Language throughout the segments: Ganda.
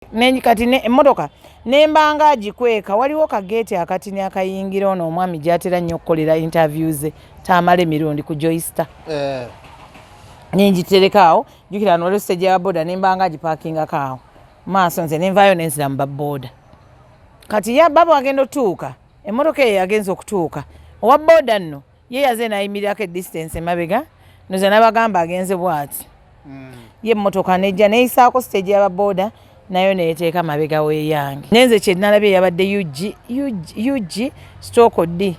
Kati emmotoka nembanga agikweka, waliwo kageeti akatini akayingira ono omwami gy'atera nnyo okukolera interview ze, Tamala emirundi ku Joyster. Nengitereka awo. Jjukira wano waliwo stage ya boda, nembanga agipakingako awo maaso, nze nenvaayo nenzira mu baboda. Kati ya baba agenda otuuka, emmotoka eyo yagenza okutuuka, owa boda nno ye yaze nayimirirako edistance emabega, noza nabagamba agenze bwati. Ye emmotoka nejja neyisaako stage y'ababoda, nayo neyeteeka mabega weeyange. Nenze kyenalabye yabadde UG, UG, UG stroke D.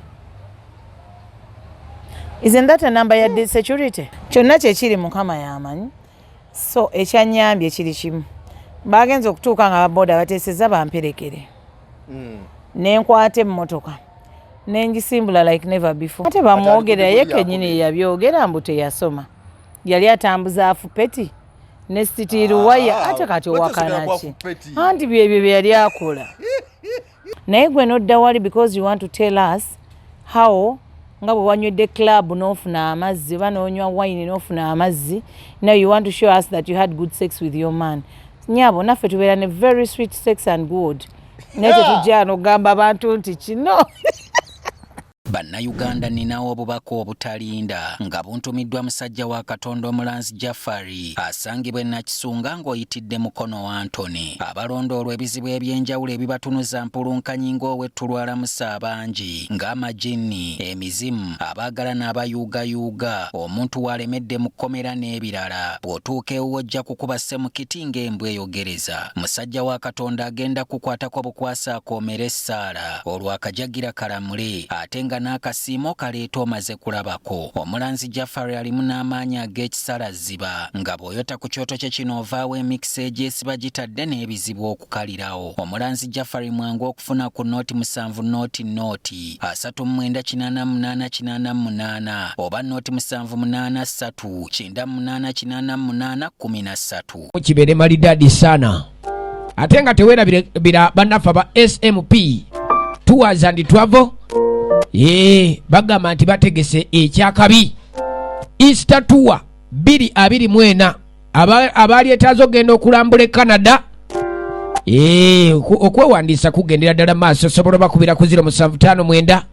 Isn't that a number ya security? Kyonna kyekiri, Mukama yamanyi. So ekyanyambye kiri kimu, bagenza okutuuka nga ababoda bateeseza bamperekere. Nenkwata emmotoka nenjisimbula like never before. Ate bamwogera ye kennyini yabyogera mbu teyasoma, yali atambuza afupeti ne steel wire. Ah, ate kati lwaki osomera owakanaki? ku afupeti? Anti byebyo bye yali akola, naye gwe nodda wali because you want to tell us how nga bwe wanywedde club n'ofuna amazzi, oba n'onywa wine n'ofuna amazzi. Now you want to show us that you had good sex with your man. Nyabo, naffe tubeera ne very sweet sex and good, naye tetujja nokugamba abantu nti kino. Bannayuganda, nninawo obubaka obutalinda nga buntumiddwa musajja wa Katonda omulanzi Jafari, asangibwa e Nakisunga ng'oyitidde mukono wa Antony. Abalondoolwa ebizibu eby'enjawulo ebibatunuza mpulunkanyi ng'ow'ettulwalamusa abangi, ng'amajinni, emizimu, abaagala n'abayuugayuuga, omuntu w'alemedde mu kkomera n'ebirala, bw'otuuka ewuwo ojja kukuba ssemukiti ng'embwa eyogereza. Musajja wa Katonda agenda kukwatako bukwasa akoomera essaala, olwo akajagira kalamule, ate nga n'akasiimo kaleeta omaze kulabako. Omulanzi Jafari alimu n'amaanyi ag'ekisalaziba, nga bw'oyota ku kyoto kye kino ovaawo emikisa egyesiba gitadde n'ebizibu okukalirawo. Omulanzi Jafari mwangu okufuna ku 07 00 39 88 88 oba 0 7 8 3 98 88 13. Kibeere malidadi sana, ate nga teweerabira bannaffe aba SMP Tours and Travel. Ee, bagamba nti bategese ekyakabi Easter Tour 2024. Abaali etaaza okugenda okulambula e Canada. Ee, okwewandiisa kugendera ddala maaso. Osobola obakubira ku 0759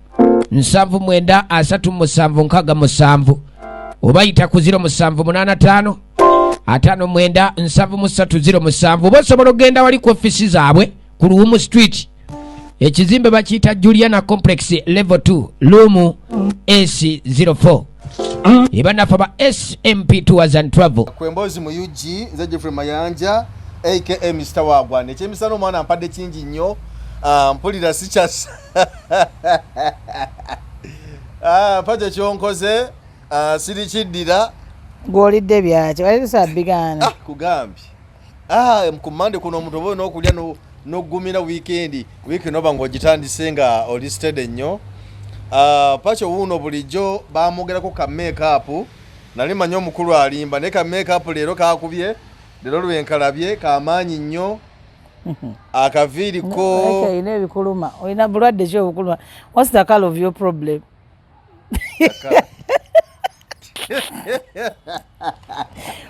79 37 67 oba yita ku 0785 59 73 07, oba osobola okugenda wali ku ofisi zaabwe ku Luwumu Street, ekizimbe bakiyita Juliana Complex, level 2, room S04. Ebannaffe ba SMP Tours and Travel. Kwemboozi mu UG, nze Jeffrey Mayanja aka Mr Wagwana. Ekyemisana omwana mpadde kingi nnyo. Ah, mpulira sikyasa. Ah, paja kyonkoze, ah, sirikiddira. Gw'olidde byaki? Wali tusaba bigaana. Ah, kugambye. Ah, ku Mande kuno omuntu oba olina okulya n'oggumira wiikendi, wiiki noba ng'ogitandise nga oli steady nnyo. Ah, Pacho wuuno bulijjo bamwogerako ka makeup, nali manyi omukulu alimba, naye ka makeup leero kakubye, leero lwenkalabye kamaanyi nnyo, akaviiri ko. Olina ebikuluma, olina bulwadde ki obukuluma? What's the color of your problem?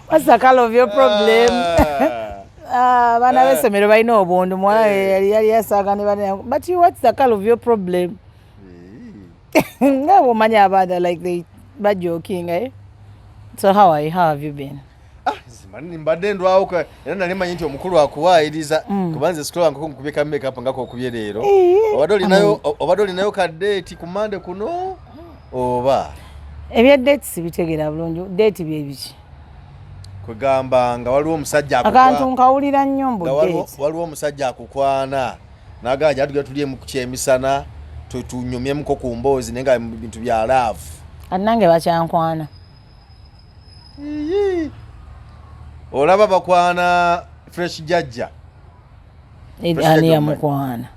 What's the color of your problem? Ah, abaana b'essomero balina obundu. Muwala yali yasaaga ne bana, but you, what's the color of your problem? Nga bw'omanyi abaana, like they bajokinga, eh? So how are you? How have you been? Ah, nze mbadde ndwawo era nali manyi nti omukulu akuwaayiriza, kuba nze situlangako nkubye ka makeup nga kokubye leero. Obadde olinayo ka date ku Mande kuno oba? Ebya date sibitegeera bulungi. Date byebiki? Kwegamba nga waliwo omusajja Akantu nkawulira nnyo mbu nga date. Waliwo omusajja akukwana nagaa gyatugera tulyemu ku kyemisana, tunyumyemuko ku mboozi, naye nga bintu bya love. Annange bakyankwana. Ii. Olaba bakwana Fresh Jajja. Fresh Ani Jajja. yamukwana?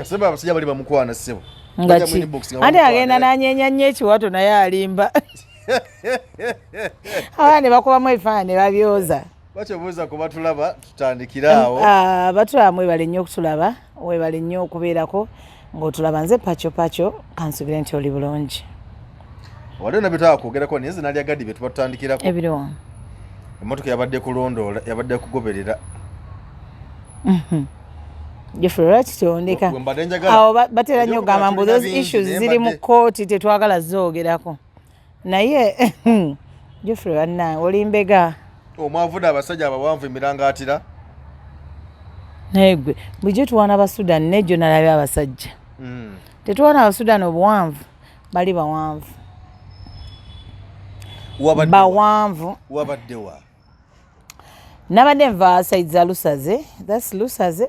Sebo, abasajja bali bamukwana, ssebo. Nga Bajja mu ki? inbox nga Ate bamukwana. agenda nanyenya nnyo ekiwato, naye alimba. Abaana ne bakubamu ebifaananyi ne babyoza. Bakyobuuza ku batulaba, tutandikire awo. Ah, batulaba, mwebale nnyo okutulaba, webale nnyo okubeerako ng'otulaba. Nze Pacho Pacho, kansubire nti oli bulungi. Waliwo nabyo twakwogerako, naye nze nalyagadde bye tuba tutandikirako. Ebiriwo? Emmotoka yabadde kulondoola, yabadde kugoberera. Jeffrey, lwaki tondeka Gwe mbadde njagala- awo? Batera nnyo Ebyokugala okugamba mbu tulina those bingi, issues naye ziri mu kooti, tetwagala zoogerako. Naye Jeffrey, banna, oli mbega. Omwavudde abasajja abawanvu emirangaatira. Naye gwe bulijjo tuwaana Abasudan, nejjo nalabye abasajja. Tetuwaana Abasudan obuwanvu, bali bawanvu. Wabadde wa? Bawanvu. Wabadde wa? Nabadde nva side za Lusaze, that's Lusaze,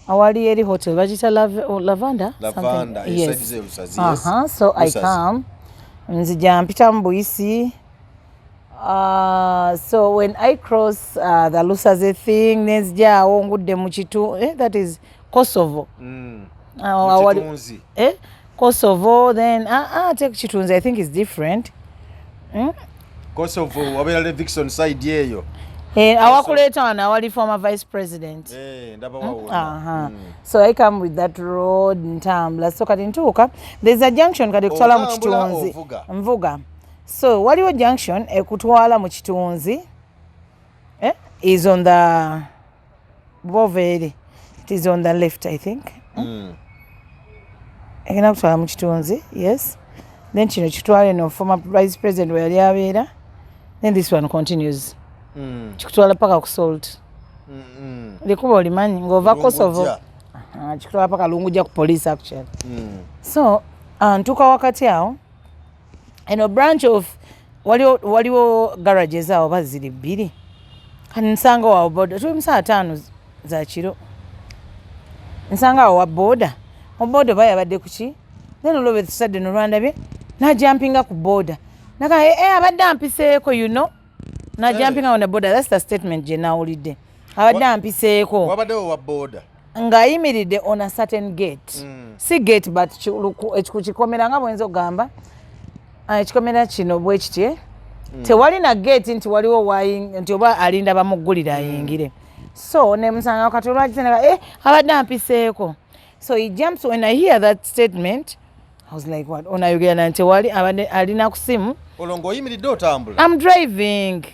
awali eri hotel bagita oh, Lavanda. Lavanda, something. eh, side ze Lusaze, yes. So I Lusaze. come, nzija mpita mu Buyisi. So when I cross the Lusaze thing, nenzija awo ngudde mu kitu, that is Kosovo. Awo Mu Kitunzi. Eh, Kosovo, then take Kitunzi, I think is different. Kosovo wabeera Levixon side eyo. Eh, awakuleeta wano awali former vice president. Eh, ndaba wawona. Aha. So I come with that road, ntambula. So kati ntuuka, there's a junction kati ekutwala mu Otambula, Kitunzi. ovuga? Nvuga. So waliwo junction ekutwala mu Kitunzi. Eh? Is on the bova eri. It is on the left, I think. Egenda kutwala mu Kitunzi, yes. Then kino kitwala eno former vice president we yali abeera. Then this one continues. Kikutwala paka ku Salt. Likuba olimanyi ng'ova Kosovo. Lungujja. Ah, kikutwala paka Lungujja ku police actually. So ntuuka wakati awo, eno branch of waliwo garages awo oba ziri bbiri. Kati nsanga wawo boda, tuli mu saa 5 za kiro, nsanga awo wa boda, oboda oba yabadde kuki, then olwobe tusadde nolwandabye najampinga ku boda naga, eh, eh, abadde ampiseeko, najampinga on the boda. That's the statement gye nawulidde, abadde ampiseeko. Wabaddewo wa boda? Ng'ayimiridde on a certain gate. Si gate but kikomera nga bwenza okugamba. Ah, ekikomera kino bwe kiti, eh? Tewali na gate nti waliwo nti oba alinda bamuggulira ayingire. So nemusanga kati olwakiteneka, eh, abadde ampiseeko. So he jumps. When I hear that statement, I was like, what? Onayogera na nti wali abadde alina ku simu. Olwo ng'oyimiridde otambula? I'm driving.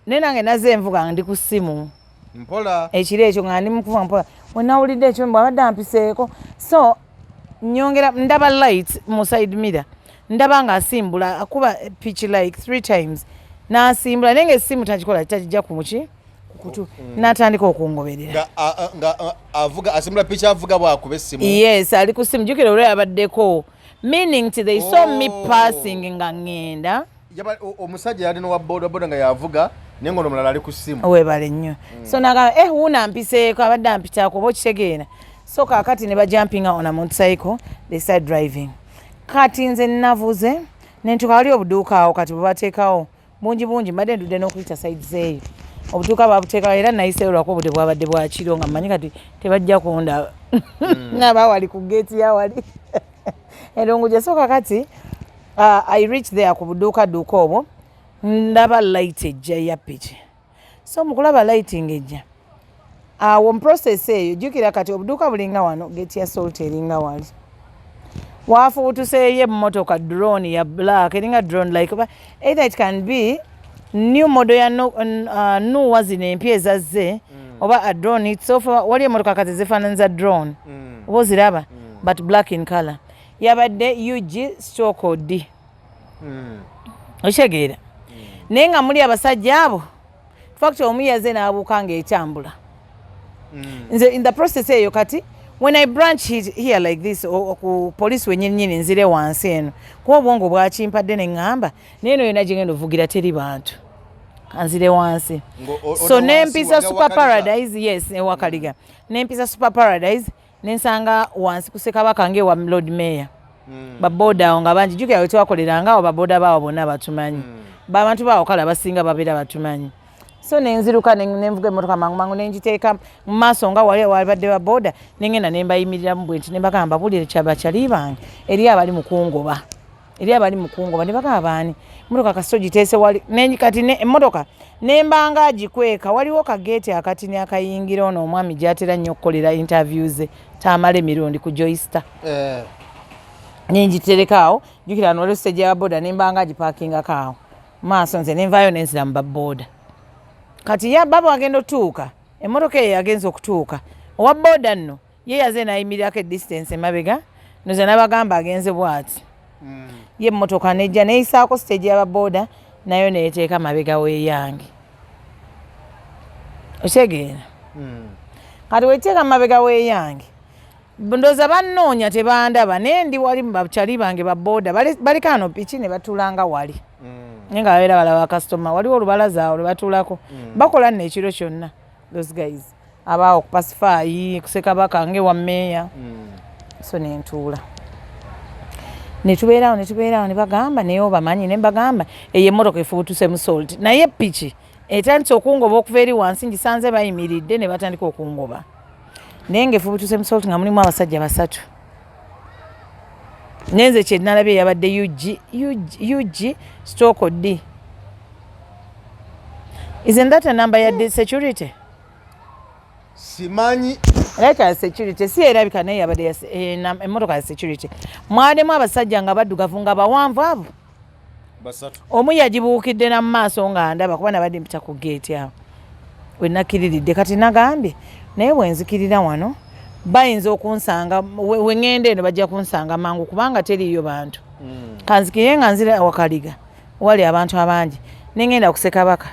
Naye nange naze envuga nga ndi ku simu. Mpola. Ekiro ekyo nga ndi mukuvuga mpola, wenawulidde ekyo mbw abadde ampiseeko. So nyongera ndaba light mu side mirror, ndaba nga asimbula, akuba pitch like three times n'asimbula, naye nga essimu takikola, takijja ku muki kukutu, n'atandika okungoberera. Nga avuga, asimbula piki, avuga bwakuba essimu? Yes, ali ku simu. Jjukira olwo yabaddeko, meaning nti they saw me Oh. passing nga ŋŋenda. Omusajja yali nowa boda boda nga yavuga, naye nga ono omulala ali ku ssimu. Webale nnyo. So nagamba, eh, wuuna ampiseeko, abadde ampitaako, oba okitegeera. So kaakati ne bajumpinga on a motorcycle, they start driving. Kati nze navuze nentuka wali obuduuka awo kati bwebateekawo bungi bungi, mbadde ndudde n'okuyita sides eyo, obuduuka babuteekawo era nayiseeyo lwako obudde bwabadde bwakiro nga mmanyi kati tebajja kundaba naba wali ku geeti yawali erunguja. So kakati I reach there ku buduuka duuka obwo, ndaba light ejja ya piki. So mukulaba lighting ejja awo mu process eyo, jjukira kati obuduuka bulinga wano, gate ya Salt eringa wali, wafuutuseeyo emmotoka drone ya black, eringa drone like, oba either it can be new model ya no, Noah zino empya ezazze, oba a drone itself. Wali emmotoka kati zifaananiza drone, oba oziraba, but black in color, yabadde UG stroke D. Okitegeera? Naye nga muli abasajja abo, fact omu yaze n'abuuka ng'etambula. Nze in the process eyo kati when I branch here like this, ku police wenyininyini, nzire wansi eno kuba obwongo bwakimpadde ne ŋŋamba naye eno yonna gyengenda ovugira teri bantu, kanzire wansi. So odda wansi nempisa wali Super Wakaliga? Paradise, yes, ewakaliga. Nempisa Super Paradise, nensanga wansi ku Sekabaka ngaewa Lord Mayor, baboda awo nga bangi. Jjukira we twakoleranga awo, baboda baawo bonna batumanyi, babantu baawo kale abasinga babeera batumanyi. So nenziruka nenvuga emmotoka mangu mangu, nengiteeka mu maaso nga wali wabadde baboda, nengenda nembayimiriramu bwe nti, nembagamba, "Bulire kyabakyali bange, eri abali mu kungoba, eri abali mu kungoba." Ne bagamba, "Baani?" Emmotoka kasito giteese wali kati emmotoka nembanga agikweka, waliwo kageeti akatini akayingira ono omwami gyatera nnyo okukolera interview ze, tamala emirundi ku Joyster. Eh. Nengitereka awo. Jjukira wano waliwo stage ya boda, nembanga agipakingako awo maaso, nze nenvaayo nenzira mu baboda. Kati ya baba agenda otuuka Emmotoka eyo yagenza okutuuka, owa boda nno ye yaze nayimirirako edistance emabega, noza nabagamba agenze bwati. Ye emmotoka nejja neyisaako stage y'ababoda, nayo neyeteeka mabega weeyange, okitegeera? Kati weteeka mabega weeyange, ndooza bannoonya tebandaba, naye ndi wali bakyali bange baboda baliko ano piki ne batuulanga wali, naye nga babeera balaba kasitoma. Waliwo olubalaza awo lwe batuulako, bakola nno ekiro kyonna. Those guys abaawo ku Pacify, kusekabaka ngewa meeya. So nentuula, netubeerawo, netubeerawo, ne bagamba naye obamanyi, ne mbagamba eyo emmotoka efubutusemu salt, naye piki etandise okungoba okuva eri wansi. Ngisanze bayimiridde ne batandika okungoba, naye nga efubutusemu salt, nga mulimu abasajja basatu. Nenze kyenalabye yabadde UG, UG, UG stroke D. Isn't that a number ya the security? Simanyi. Like ya security si erabika, naye yabadde emmotoka ya security. Mwademu abasajja nga baddugavu nga bawanvu abo. Basatu. Omu yagibuukidde na mu maaso nga ndaba, kuba nabadde mpita ku geeti awo we nakkiriridde. Kati nagambye naye bwenzikirira wano bayinza okunsanga, we ŋŋenda eno bajja kunsanga mangu kubanga teriiyo bantu. Kanzikirire nga nzira Wakaliga wali abantu abangi, neŋŋenda ku Ssekabaka.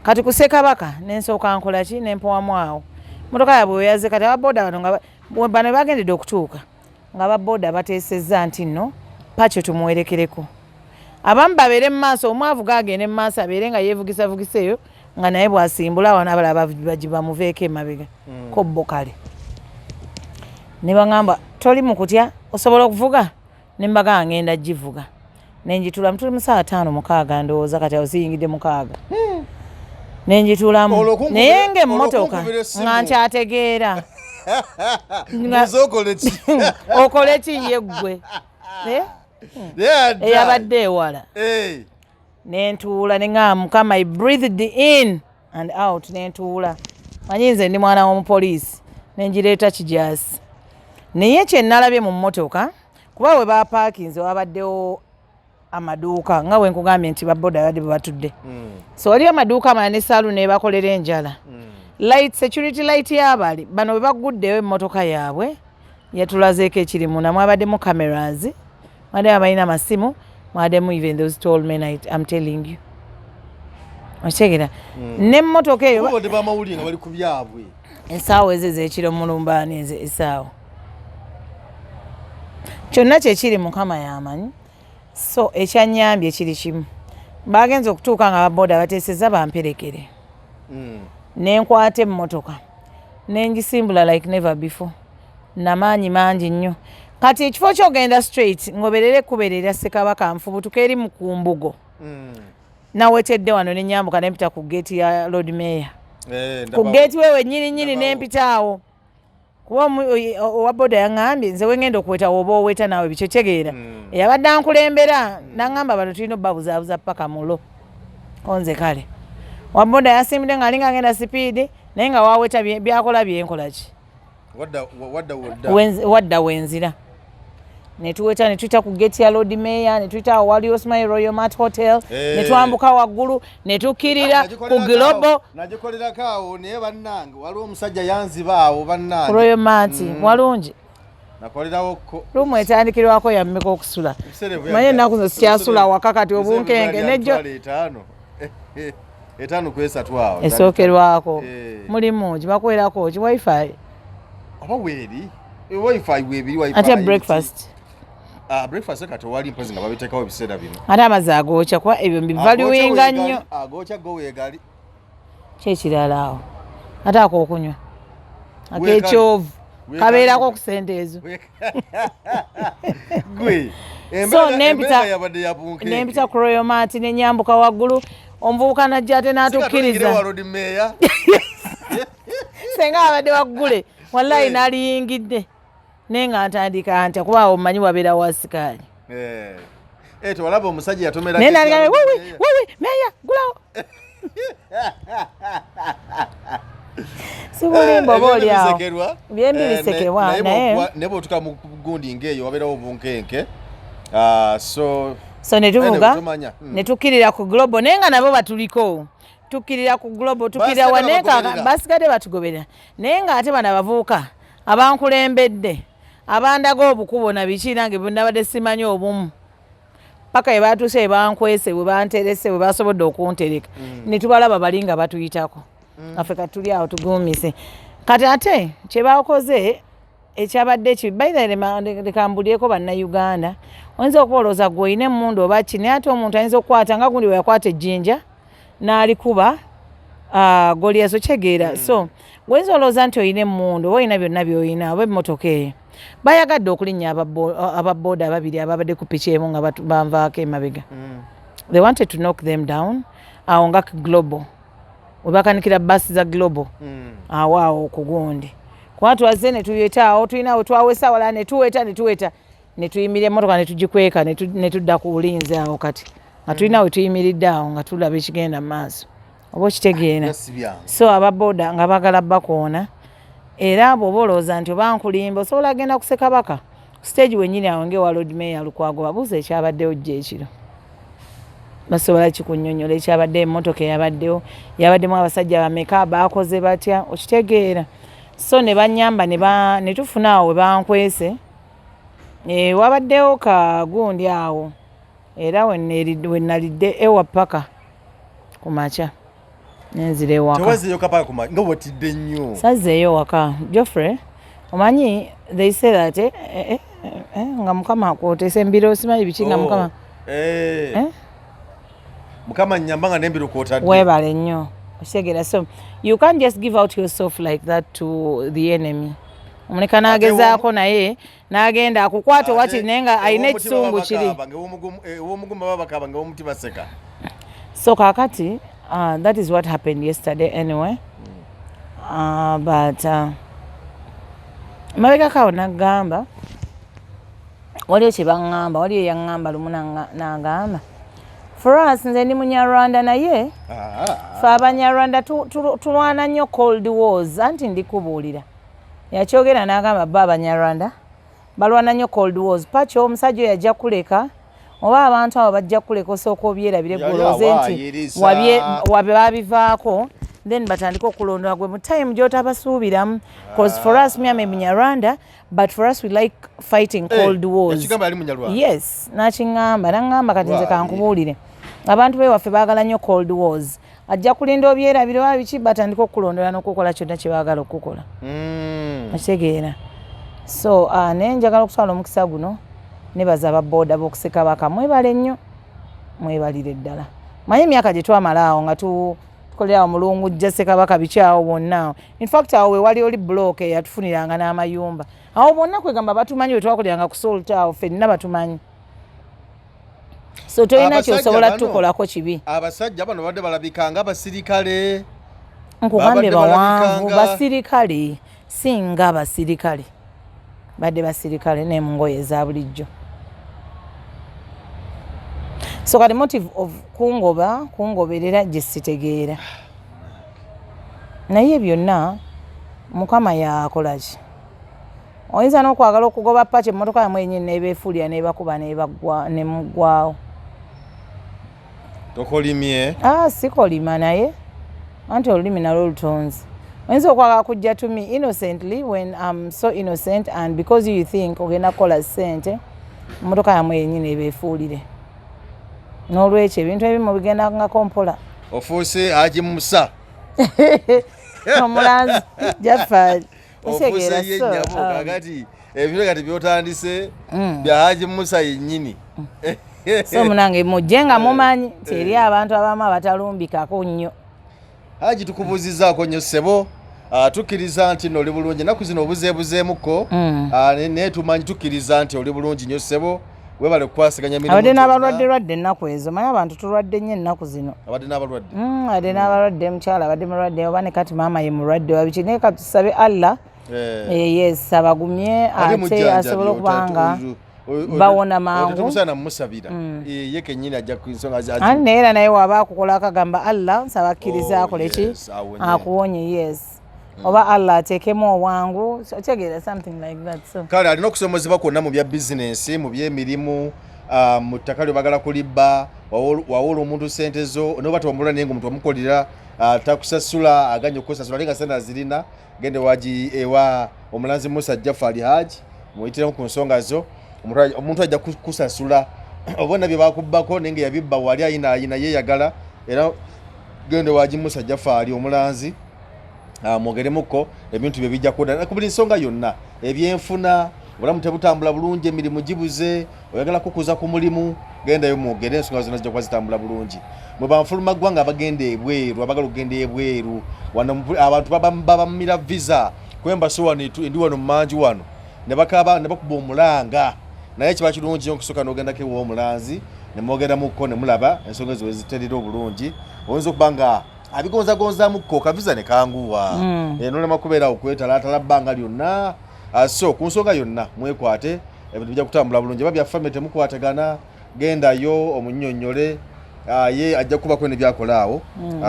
Kati ku Ssekabaka nensooka nkola ki, nempowamu awo motoka yaabwe weyaze. Kati ababoda bano nga bano bagendedde okutuuka nga baboda bateesezza nti nno Pakyo tumuwerekereko, abamu babeere mu maaso, omu avuga agende mu maaso abeere nga yeevugisavugisa eyo nga naye bw'asimbula wano, abalala bamuveeko emabega. Ko bo kale ne baŋŋamba, "Toli mu kutya, osobola okuvuga?" Ne mbagamba ngenda givuga. Nenjitulamu, tuli mu saawa 5 6 ndowooza, kati awo ziyingidde 6, nenjitulamu. Naye ng'emmotoka Olwo okunkubira nga nkyategeera. Muze okole ki? Okole ki ye ggwe? Eh? Yeah, dda. Eyabadde ewala. Eh, Nentuula ne ŋŋamba Mukama, I breathed in and out, nentuula. Manyi nze ndi mwana w'omupoliisi, nengireeta kijaasi. Naye kye nalabye mu mmotoka, kuba we bapaakinze wabaddewo amaduuka, nga bwe nkugambye nti baboda babadde bwe batudde, so waliyo amaduuka amalala ne saalu nebakolera enjala. Light, security light y'abali bano bwe baguddewo emmotoka yaabwe yatulazeeko ekiri munda. Mwabaddemu cameras, mwabaddemu abalina amasimu, mwabaddemu even those tall men. I'm telling you, okitegeera, n'emmotoka eyo Bo bamawulire nga bali ku byabwe. Essaawa ezo ez'ekiro mulumbaani, ezo essaawa kyonna kyekiri Mukama yamanyi. So ekyanyambye kiri kimu, bagenza okutuuka nga baboda bateeseza bamperekere, nenkwata emmotoka nengisimbula like never before, namaanyi mangi nnyo. Kati ekifo kyogenda straight ngoberera ekkubo eryo erya Ssekabaka, nfubutuka eri mu kumbugo. Nawetedde wano nenyambuka nempita ku geeti ya Lord Mayor, Eh, ku geeti wewe nyini nyini. Ndabawo. Nempita awo kuba owa boda yaŋŋambye nze wengenda okuweta woba oweta naawe bikyo kyegeera. Eyabadde ankulembera naŋŋamba bano tulina obbabuzaabuza paka mulo konze. Kale wa boda yasimbudde ng'alinga agenda sipiidi, naye nga waweta byakola byenkola ki. Wadda wadda wodda. Wadda wenzira netuweta netuyita ku gate ya Lord Mayor, netuyita awo waliwo simanyi Royal Mart Hotel, Eh. netwambuka waggulu netukkirira ku Global. Nagikolerako awo, naye bannange waliwo omusajja yanziba awo bannange. Ku Royal Mart walungi. Nakolerawo ko. Lumu etandikirwako yammeka okusula? Ebiseera bwe Manye ennaku zino sikyasula waka kati obunkenke ebiseera nejjo. bwe byali 5, 53 awo. Esookerwako. Eh. Mulimu ki bakwerako ki, wifi? Oba weeri. Eh, wifi weebiri, wifi. Ate breakfast? Ah, breakfast kati wali mpozi nga babiteekawo ebiseera bino. Ate amazzi agookya, kuba ebyo mbivaluwinga nnyo. Agookya go weegali. Kyekirala awo ate akokunywa ak'ekyovu kabeerako ku sente ezo. Gwe. So, Yabadde ya bunkenke. Nempita ku Royal Mart nenyambuka waggulu, omuvubuka najja ate n'atukkiriza. Wa Lord Mayor. Senga abadde waggule wallayi, Eh. naliyingidde naye nga ntandika ntya, kuba awo mmanyi wabeera wasikaali. Eh. Eh, tewalaba omusajja yatomera Naye gate ya naligambe Lord wewe Mayor. wewe meya gulawo, sibulimba oba oli awo. Bisekerwa. Byembi Eh, bisekebwa, naye bw'otuuka mu gundi ng'eyo wabeerawo obunkenke. Ah, so So netuvuga Anyway, tomanya. Netukkirira ku Global, naye nga nabo batuliko. Tukkirira ku Global, tukkirira Basigadde waneka. Babagoberera. Basigadde batugoberera, naye ng'ate bano abavubuka abankulembedde abandaga obukubo na biki, nange nabadde simanyi obumu paka we batuuse, we bankwese, we banterese, we basobodde okuntereka ne tubalaba bali nga batuyitako. Affe kati tuli awo tugumise. Kati ate kyebakoze ekyabadde kibi, by the way, leka mbulyeko Bannayuganda, oyinza okuba olowooza gwe olina emmundu oba ki, naye ate omuntu ayinza okukwata nga gundi bwe yakwata ejjinja n'alikuba Goliath, okyegeera. So oyinza olowooza nti olina emmundu oba olina byonna by'olina oba emmotoka eyo. Bayagadde okulinnya ababooda ababiri ababadde ku piki emu nga banvaako emabega. They wanted to knock them down awo nga Global webakanikira basi za Global awo awo ku gundi, kuba twazze ne tuyeta awo, tulina we twawesa awalala ne tuweta ne tuweta ne tuyimirira emmotoka ne tugikweka ne tudda ku bulinzi awo. Kati nga tulina we tuyimiridde awo nga tulaba ekigenda mu maaso, oba okitegeera? Si byangu. So ababoda nga bagala bakoona, era bw'oba olowooza nti oba nkulimba, osobola genda ku Ssekabaka stage wennyini awo ng'ewa Lord Mayor Lukwago, babuuza ekyabaddewo jjo ekiro, basobola kikunyonyola ekyabaddewo, emmotoka eyabaddewo yabaddemu abasajja bameka, baakoze batya, okitegeera? So ne banyamba ne tufuna awo we bankwese. Wabaddewo kagundi awo era wenalidde ewa paka ku makya nenzira ewaka. Tewazzeeyo kapaka kuma nga watidde nnyo. Sazzeeyo waka, Geoffrey. Omanyi they say that nga Mukama akwotesa embiro, simanyi biki nga Oh, Mukama Eh? Mukama nyamba nga nembiro kwotadde. Weebale nnyo, okitegeera? So you can't just give out yourself like that to the enemy. Omuleka n'agezaako naye n'agenda akukwata owakiri, naye nga alina ekisungu kiri. Ew'omugumba baba bakaaba, nga ew'omutima seka. So kakati that is what happened yesterday. Anyway, but mabegako awo nagamba waliyo kye baŋŋamba, waliyo eyaŋŋamba lumu n'agamba for us, nze ndi Munyarwanda, naye fe Abanyarwanda tulwana nnyo cold wars. Anti ndikubuulira, yakyogera n'agamba bo Abanyarwanda balwana nnyo cold wars. Pakyo omusajja oyo ajja kuleka oba abantu abo bajja kuleka, osooka obyerabire, Yali gwolowooze nti awaayiriza. Babivaako, then batandike okulondola gwe mu time gy'otabasuubiramu, cause for us, me am a Munyarwanda, but for us we like fighting cold wars. Yakigamba yali Munyarwanda? Yes, nakiŋŋamba, naŋŋamba kati nze Why? kankubuulire, abantu bewaffe baagala nnyo cold wars, ajja kulinda obyerabire oba biki, batandike okulondola n'okukola kyonna kye baagala okukola. Okitegeera? So naye njagala okutwala omukisa guno nebaza ababooda b'okusekabaka, mwebale nnyo, mwebalire ddala. Manye emyaka gye twamala awo nga tukolera awo Mulungujja, Ssekabaka, biki awo wonna awo. In fact awo we wali oli block eyatufuniranga n'amayumba awo bonna, kwegamba batumanyi, we twakoleranga ku Salt awo ffenna batumanyi. So tolina Abasajja kyosobola tukolako kibi. Abasajja bano badde balabika nga abasirikale. Nkugambye Babadde bawanvu. balabikanga- Basirikale, singa basirikale, badde basirikale ne mu ngoye eza bulijjo. So kati motive of kungoba, kungoberera gye sitegeera, naye byonna Mukama yakola ki. Oyinza n'okwagala okugoba paki, emmotoka yamwe yenyini nebeefuulira nebakuba nebaggwa nemuggwawo. Tokolimye. Ah, sikolima, naye anti olulimi nalwo lutonzi. Oyinza okwagala kujja to me innocently when I'm so innocent, and because you think ogenda kukola ssente, emmotoka yamwe yenyini ebeefuulire. N'olwekyo ebintu ebimu bigendangako mpola. Ofuuse Haji Musa. Omulanzi Jafari. Ofuuse ye nnyabo. Kakati ebintu kati byotandise bya Haji Musa yennyini. So munange mujje nga mumanyi nti eri abantu abamu abatalumbikako nnyo. Haji, tukubuuzizaako nnyo ssebo. Ah, tukkiriza nti nno oli bulungi, ennaku zino obuzeebuzeemukko. Ah, naye tumanyi, tukkiriza nti oli bulungi nnyo ssebo, webale kukwasaganya mirimu Abadde gyonna. n'abalwadde lwadde ennaku ezo, manyi abantu tulwadde nnyo ennaku zino. Abadde n'abalwadde. Abadde n'abalwadde, mukyala abadde mulwadde, oba ne kati maama ye mulwadde wabiki, naye katusabe Allah. Yes, abagumye Ate ate mujjanjabi, asobole okuba nga bawona mangu. Tetumusana mumusabira. Ye kennyini ajja ku nsonga Anti naye era naye waba akukola akagamba Allah nsaba akkiriza Oh, akole ki? Yes, awonye. Akuwonye, yes, oba Allah ateekemu obwangu. So, otegeera, something like that, so Kale alina okusomozebwa kwonna mu bya bizinensi, mu byemirimu, mu ttaka lyo bagala kulibba, wawola omuntu sente zo noba tewamulula, naye nga omuntu wamukolera. Takusasula, aganye okukusasula ate nga sente azirina. Gende waji ewa omulanzi Musa Jafari Haji, muyitiremu ku nsonga zo. Omuntu ajja kukusasula obona bye bakubbako, naye nga yabibba wali ayina ayina yeeyagala. Era gende waji Musa Jafari omulanzi, mwogeremukko, ebintu bye bijja kudda ku buli nsonga yonna. Ebyenfuna, obulamu tebutambula bulungi, emirimu gibuze, oyagala kukuza ku mulimu, gendayo mwogere, ensonga zonna zijja kuba zitambula bulungi. Mwe banfuluma ggwanga abagenda ebweru, abagala okugenda ebweru, wano abantu babamira visa kwembasi wano, ndi wano mumanju wano ne bakaba ne bakuba omulanga, naye kiba kirungi nnyo okusooka n'ogendako ew'omulanzi ne mwogeramuko ne mulaba ensonga ezo weziterera obulungi. Oyinza okuba nga abigonzagonzamukko kavisa ne kanguwa. Nolema kubeera awo kwetalaatala bbanga lyonna. So ku nsonga yonna mwekwate, ebintu bijja kutambula bulungi. Aba bya family temukwatagana, gendayo omunnyonnyole. Ye ajja kubako ne byakola awo.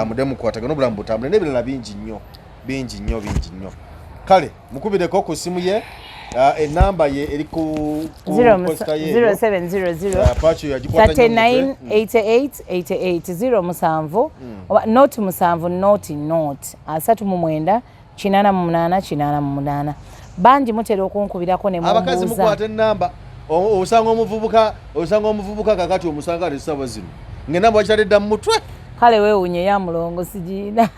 Mudde mukwatagana, obulamu butambule, n'ebirala bingi nnyo, bingi nnyo, bingi nnyo. Kale mukubireko ku simu ye, enamba ye eri ku poster ye eyo. 0700 Pacho yagikwata nnyo mu mutwe. 39 88 88 0 7 oba nought 7 nought nought 39 88 88. Bangi mutera okunkubirako ne Abakazi mumbuuza. Mukwata enamba. Osanga omuvubuka kakati omusanga ali essaawa zino ng'enamba wakitadde dda mu mutwe. Kale weewunye, ya mulongo sigiina.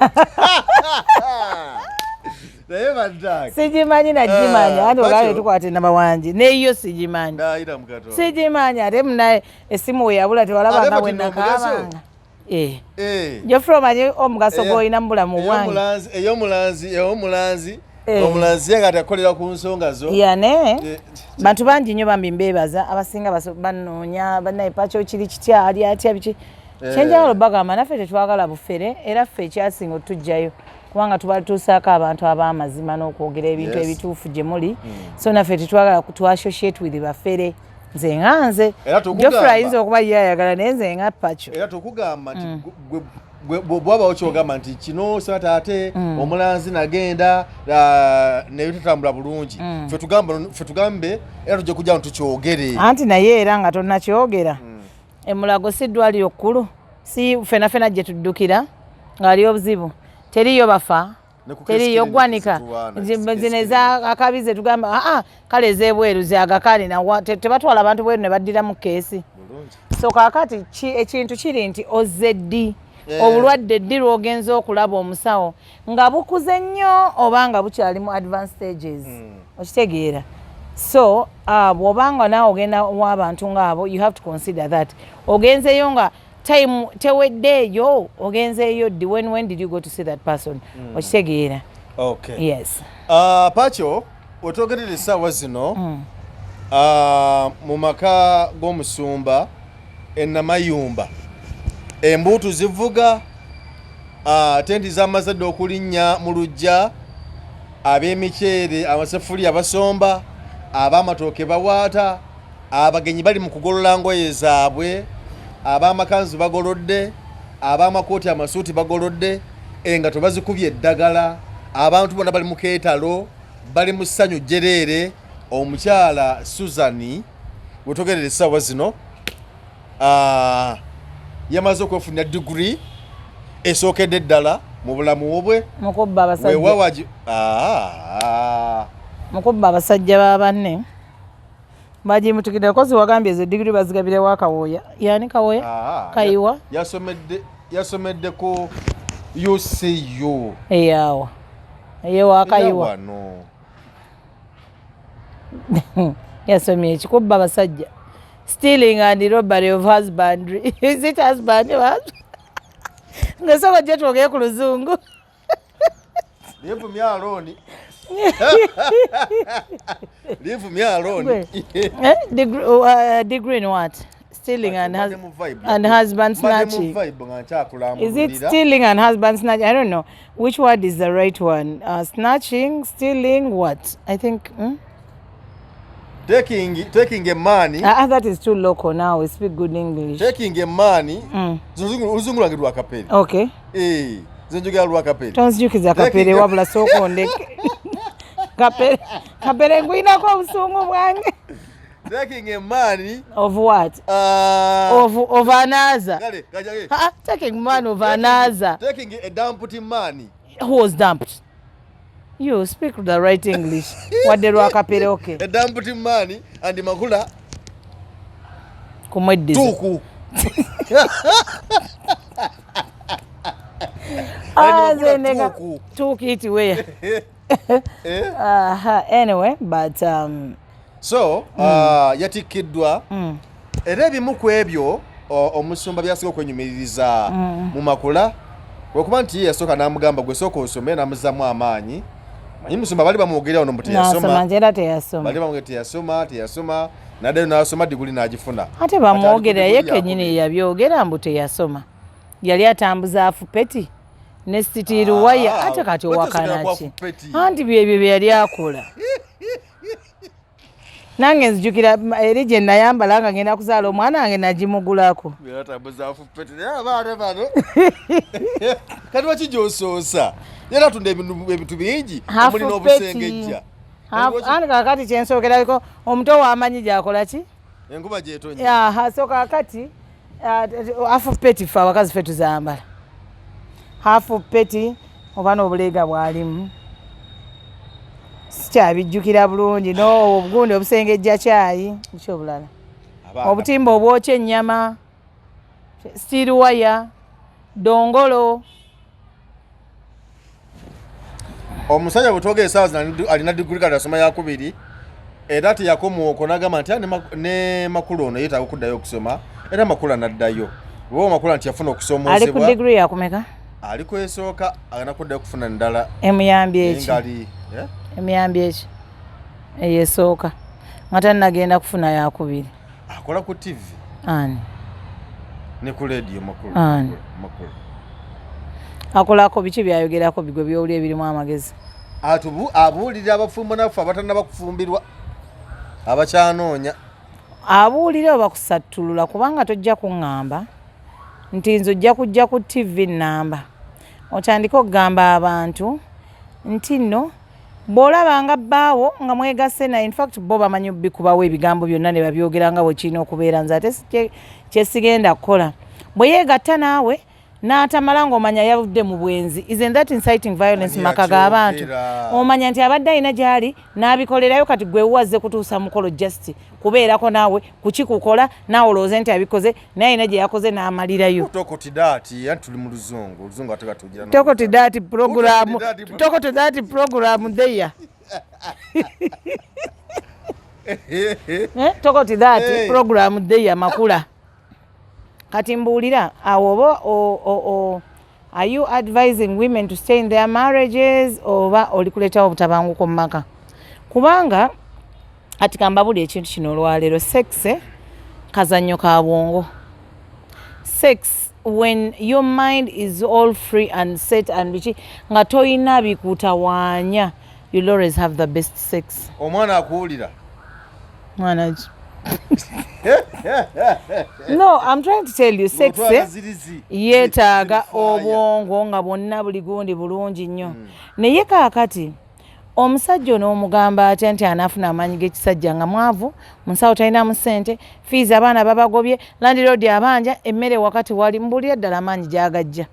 Naye bannange. Sigimanyi, nagimanya anti Pacho. olaba tukwata enamba wangi neyo sigimanyi. Ndayira mu Katonda. Sigimanyi, ate munaye esimu we yabula tewalabanga Ate bwe bati nno omugaso? nakaabanga. Eh. Eh. Geoffrey, omanyi omugaso gw'olina mu bulamu bwange. Ey'omulanzi. Eh. Omulanzi ye kati akolera ku nsonga zo. Yane Eh, bantu bangi nnyo bambi mbeebaza, abasinga banoonya bannaye Pakyo kiri kitya, ali atya, biki. Kyenjagala bagamba, naffe tetwagala bufere, era ffe ekyasinga otujjayo kubanga tubatuusaako abantu ab'amazima n'okwogera ebintu ebituufu gye muli. So naffe tetwagala tu associate with bafere. Nze nga nze Era tukugamba. Geoffrey ayinza okuba ye ayagala, naye nze nga Pakyo. Era tukugamba nti bw'obawo kyogamba nti kino sata ate omulanzi nagenda, naye tutambula bulungi. Ffe tugambe era tujja kujja nti tukyogere. Anti naye era nga tonnakyogera, emulago si ddwaliro kkulu, si fena fena gye tuddukira ng'ali obuzibu, teriyo bafa. Ne ku Teriyo Case gwanika. zituwaana, Zino eza akabi ze tugamba, aa kale ez'ebweru zagakani nawa tebatwala abantu bweru ne baddira mu keesi. Bulungi. So kaakati ekintu kiri nti ozze ddi? Eh. Obulwadde ddi lw'ogenza okulaba omusawo, nga bukuze nnyo oba nga bukyali mu advanced stages? Okitegeera? So bw'obanga naawe ogenda w'abantu ng'abo, you have to consider that ogenzeyo nga time teweddeeyo. Ogenzeeyo ddi? When did you go to see that person? Okitegeera? Okay. Yes. Pacho, wetwogerera essaawa zino, mu maka g'omusumba enamayumba embuutu zivuga, tenti z'amazadde okulinnya mu luggya, ab'emiceere amasefuliya basomba, ab'amatooke bawaata, abagenyi bali mu kugolola ngoye zaabwe, ab'amakanzu bagolodde, ab'amakooti amasuuti bagolodde, engato bazikubye eddagala, abantu bonna bali mu keetalo, bali mu ssanyu jjereere. Omukyala Suzani wetogerera essaawa zino, yamaze okwefunira diguri esookedde ddala mu bulamu bwe. Mukubba abasajja. Wewawaji. Mukubba abasajja ba banne bagimutukidde kozi. Wagambye ezo digiri bazigabirewo akawooya, yani Kawooya, Kayiwa. Yasomedde ku UCU. Eyaawa eyewakayiwa. Wano. Yasomye ekikubba abasajja, stealing and robbery of husbandry. Is it husband? Nga soba gye twogere ku luzungu. Leave me alone. Leave me alone. Eh, degree in what? Stealing and husband snatching. Is it stealing and husband snatching? I don't know which word is the right one. Snatching, stealing, what? I think. Taking a man. Ah, that is too local now. We speak good English. Taking a man. Oluzungu lwange lwa kapere. Okay. Eh, nze njogera lwa kapere. Tonzijukiza kapere, wabula sooka ondeke. Kapere, kapere ngwinako obusungu bwange. Taking a man of what? Of another. Gale, gale. Ah, taking man of another. Taking a dumped man. Who was dumped? You speak the right English. Wadde lwakapere okay. A dumped man and Makula kumweddiza. Tuku. Ah, Makula nega. tuku. Tuku it where? Eh? Anyway, but So, yatikkiddwa era ebimu ku ebyo omusumba byasinga okwenyumiririza mu Makula lwekuba nti ye yasooka n'amugamba gwe sooka osome, n'amuzzamu amaanyi. Manyi musumba bali bamwogerera wano mbu nasoma teyasoma, nze era teyasoma. bali bamwogerera teyasoma, teyasoma, n'addayo n'asoma diguli n'agifuna. Ate bamwogerera ye Ate ali ku kennyini diguli. yabyogera mbu teyasoma, yali atambuza afupeti ne sitiiruwaya. Ah, Ate kati lwaki owakana osomera ku ki? afupeti? Anti byebyo bye yali akola. Nange nzijukira eri gye nayambala nga ngenda kuzaala omwana wange nagimugulako. Yaratambuza afupeti naye abaana bano kati lwaki gy'osoosa era atunda ebintu bingi omuli n'obusengejja. Anti kakati kyensookerako omuto wamanyi gyakola ki? Enkuba gyetonya. Aha, so kakati afupeti ffe abakazi ffe tuzambala hafupeti oba n'obuleega bwalimu sikyabijjukira bulungi no obugundi obusengejja kyayi biki obulala Abaana. Obutimba obwokya ennyama, steel wire, dongolo. Omusajja bwe twogera essaawa zino alina diguli kati asoma yakubiri era teyakoma okwo n'agamba nti, "Ah, ne Makula ono yeetaaga okuddayo okusoma," era Makula n'addayo oba Makula nti yafuna Ali ku okusoomoozebwa. Diguri yakumeka? Ali kwesooka agenda kuddayo okufuna endala. Emuyambye Naye eki? nga ali eh? Emuyambye eki eyo esooka nga tannagenda kufuna yakubiri? Akola ku TV Ani? ne ku lediyo Makula. Ani? Makula Akolako biki byayogerako bigwe byowuli ebirimu amagezi? Abuulira abafumbo naffe abatannaba kufumbirwa abakyanoonya. Abuulira oba kusattulula? Kubanga tojja kuŋŋamba nti nze ojja kujja ku TV namba otandike okugamba abantu nti nno bw'olabanga bbaawo nga mwegasse naye. Infact bo bamanyi bikubawo ebigambo byonna ne babyogera nga bwe kirina okubeera. Nze ate kyesigenda kukola bwe yeegatta naawe n'atamala ng'omanya yavudde mu bwenzi. Isn't that inciting violence Ani maka g'abantu? akyogera? Omanya nti abadde alina gy'ali n'abikolerayo, kati gwe wazze kutuusa mukolo just kubeerako naawe kukikukola naawe olowooze nti abikoze naye alina gye yakoze n'amalirayo. Talk to that, anti tuli mu luzungu, oluzungu ate katugira. Talk to that program. Talk to that. Talk to that program there. Eh, talk to that Hey. program there. Makula kati mbuulira awo oba are you advising women to stay in their marriages oba oli kuleetawo obutabanguko mu maka? Kubanga ati kambabuli ekintu kino olwaleero, sex kazannyo ka bwongo. Sex, when your mind is all free and set and biki nga toyina bikutawaanya, you'll always have the best sex. Omwana akuwulira. Mwana ki? No, I'm trying to tell you, sex Ng'otwala zirizi. yeetaaga Ziri fire. obwongo nga bwonna buli gundi bulungi nnyo. Naye kaakati omusajja onoomugamba atya nti anaafuna amaanyi g'ekisajja nga mwavu, munsawo talinamu ssente, fees abaana babagobye, landlord abanja, emmere wakati wali? Mbuulira ddala amaanyi gy'agajja.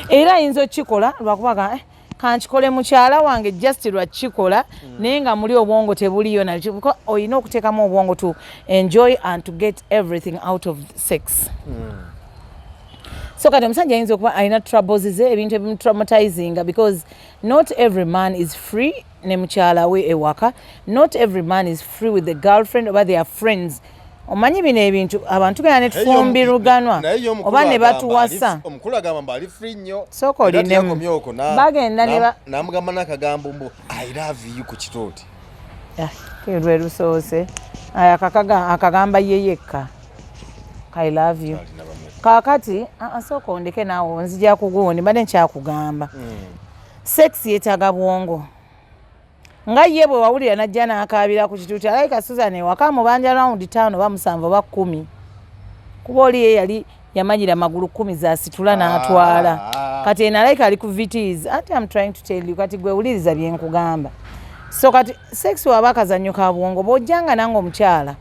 Era ayinza okukikola lwakuba ga eh, kankikole mukyala wange just lwakikola, naye nga muli obwongo tebuliyo nakyo, because olina okuteekamu obwongo to enjoy and to get everything out of sex. So kati omusajja ayinza okuba alina troubles ze, ebintu ebimutraumatizinga, because not every man is free ne mukyala we ewaka, not every man is free with the girlfriend oba their friends. Omanyi bino ebintu abantu genda ne tufumbirwanwa Naye ye omukulu oba ne agamba batuwasa. Omukulu agamba mbu ali free nnyo. Sooka Era olinemu. teyakomye okwo Bagenda ne n'amugamba n'akagambo mbu "I love you" ku kitooti. Ah, lwe lusoose. Aya, akagamba ye yekka "I love you". Alina bameka? Kaakati sooka ondeke naawe, nzija kugundi mbadde nkyakugamba. Sex yeetaaga bwongo nga ye bwe wawulira najja n'akaabira ku kituuti. Alayika Susan ewaka mubanja round 5 oba 7 oba 10, kuba oli ye yali yamanyira magulu 10 zasitula n'atwala. Ah. Kati eno alayika ali ku Vitz. Ati am trying to tell you, kati gwe wuliriza bye nkugamba. So kati sex waba akazannyo ka bwongo, bw'ojjanga nange omukyala